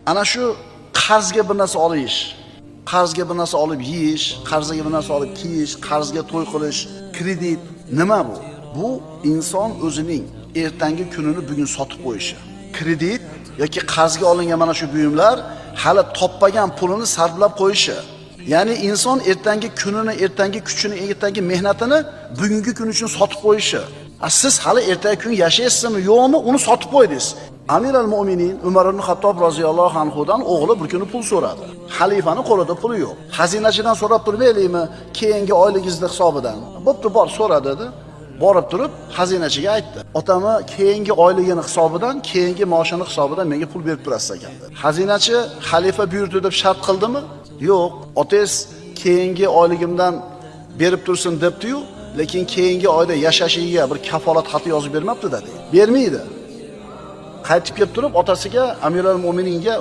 Ana shu qarzga bir narsa olish, qarzga bir narsa olib yeyish, qarzga bir narsa olib kiyish, qarzga to'y qilish, kredit nima bu? Bu inson o'zining ertangi kunini bugun sotib qo'yishi. Kredit yoki qarzga olingan mana shu buyumlar hali toppagan pulini sarflab qo'yishi. Ya'ni inson ertangi kunini, ertangi kuchini, ertangi mehnatini bugungi kun uchun sotib qo'yishi. Siz hali ertangi kun yashaysizmi, yo'qmi, uni sotib qo'ydingiz. Amir al-Mu'minin Umar ibn Xattob roziyallohu anhudan o'g'li bir kuni pul so'radi. Xalifani qo'lida puli yo'q. Xazinachidan so'rab turmaylikmi, keyingi oyligingizni hisobidan. Bo'pti, bor, so'ra dedi. Borib turib xazinachiga aytdi. Otami keyingi oyligini hisobidan, keyingi maoshini hisobidan menga pul berib turasiz ekan dedi. Xazinachi xalifa buyurdi deb shart qildimi? Yo'q. Otangiz keyingi oyligimdan berib tursin debdi-yu, lekin keyingi oyda yashashiga bir kafolat xati yozib bermabdi dedi. Bermaydi. Qaytib kelib turib otasiga, Amirul Mo'mininga